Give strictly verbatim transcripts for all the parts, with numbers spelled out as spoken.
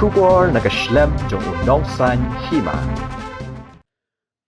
Khubor na ka shlem jong u Nongsaiñ Hima.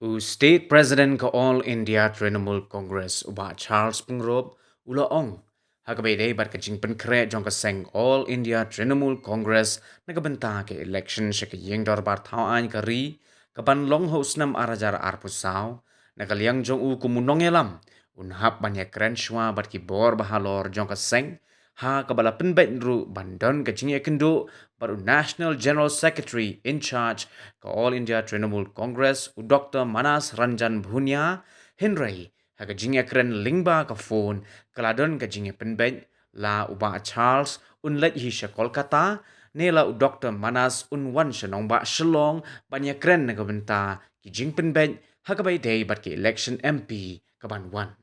U State President ka All India Trinamool Congress, u Bah Charles Pyngrope, u la ong ha kaba ïadei bad ka jingpynkhreh jong ka seng All India Trinamool Congress na ka bynta ka election sha ka Ïing Dorbar Thaw Aiñ ka Ri, ka ban long ha u snem ar hajar arphew saw, na ka liang jong u kum u nongïalam, un hap ban ïakren shuwa bad ki bor bahalor jong ka seng, ha kaba la pynbeit ruh ban don ka jingïakynduh bad u National General Secretary in charge ka All India Trinamool Congress, u Doktor Manas Ranjan Bhunia. Hynrei ha ka jingïakren lyngba ka phone, ka la don ka jingïapynbeit, la u Bah Charles un leit hi sha Kolkata, ne la u Doktor Manas un wan sha nongbah Shillong ban ïakren na ka bynta ki jingpynbeit ha kaba ïadei bad ki election M P ka ban wan.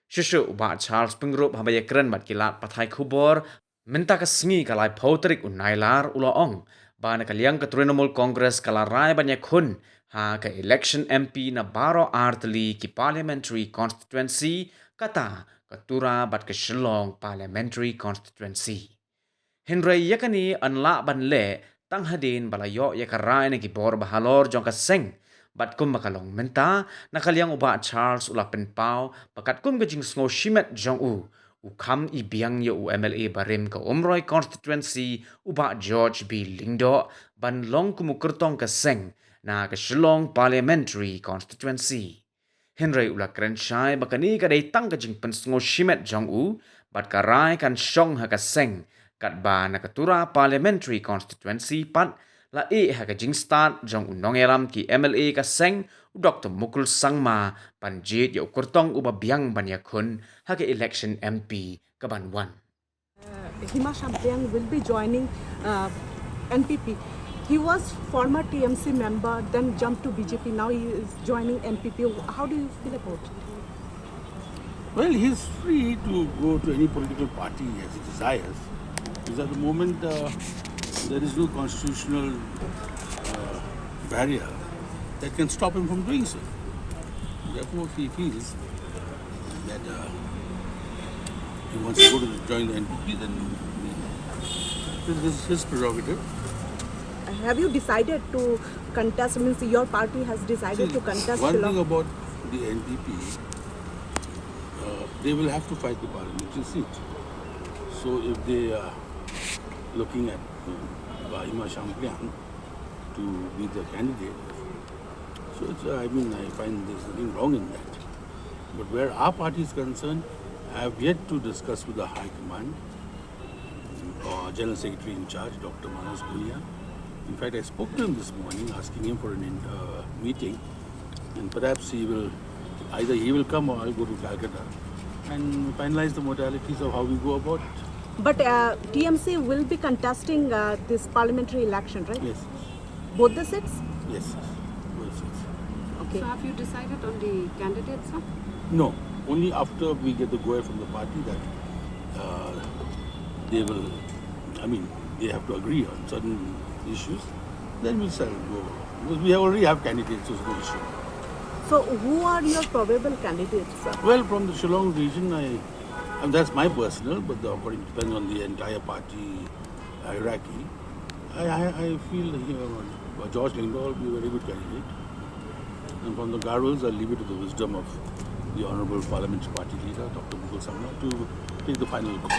Shuh shuh u Bah Charles Pyngrope haba ïakren bad ki lad pathai khubor mynta ka sngi ka laiphew tarik u Nailar, u la ong ba na ka liang ka Trinamool Congress ka la rai ban ïakhun ha ka election M P na baroh artylli ki parliamentary constituency, kata ka Tura bad ka Shillong parliamentary constituency. Hynrei ïa kane yn lah ban leh tang hadien ba la ïoh ïa ka rai na ki bor bahalor jong ka seng. Bad kumba ka long mynta, na ka liang u Bah Charles u la pynpaw ba katkum ka jingsngew shimet jong u, u kham i biang ïa u M L A barim ka Umroi constituency, u Bah George B Lyngdoh, ban long kum u kyrtong ka seng na ka Shillong parliamentary constituency. Hynrei u la kren shai ba kane ka dei tang ka jingpynsngew shimet jong u, bad ka rai kan shong ha ka seng, katba na ka Tura parliamentary constituency pat la ïeh ha ka jingstad jong u nongïalam ki M L A ka seng, u Doktor Mukul Sangma, ban jied ïa u kyrtong uba biang ban ïakhun ha ka election M P ka ban wan. Uh, Hima Shampliang will be joining uh, N P P. He was former T M C member, then jumped to B J P. Now he is joining N P P. How do you feel about it? Well, he's free to go to any political party as he desires, because at the moment uh, there is no constitutional uh, barrier that can stop him from doing so. Therefore, if he feels that uh, he wants to go to the, join the N P P, then this is his prerogative. Have you decided to contest, means your party has decided See, to contest one Shillong? Thing about the N P P, uh, they will have to fight the parliamentary seat. So if they are looking at uh, Bah Hima Shampliang to be the candidate, so it's, uh, I mean, I find there's nothing wrong in that. But where our party is concerned, I have yet to discuss with the High Command, uh, General Secretary in charge, Doctor Manas Bhunia. In fact, I spoke to him this morning, asking him for an in, uh, meeting, and perhaps he will, either he will come or I'll go to Calcutta and finalize the modalities of how we go about it. But uh, T M C will be contesting uh, this parliamentary election, right? Yes, Both the seats? Yes, yes. Both seats. Okay. So have you decided on the candidates, sir? No, only after we get the go ahead from the party that uh, they will, I mean, they have to agree on certain issues, then we'll start go. Because we already have candidates, so it's no issue. So who are your probable candidates, sir? Well, from the Shillong region, I, and that's my personal, but the, according, depends on the entire party hierarchy. I, I, I feel that, you know, George Lyngdoh will be a very good candidate. And from the Garos, I'll leave it to the wisdom of the Honorable Parliamentary Party Leader, Doctor Mukul Sangma, to take the final call.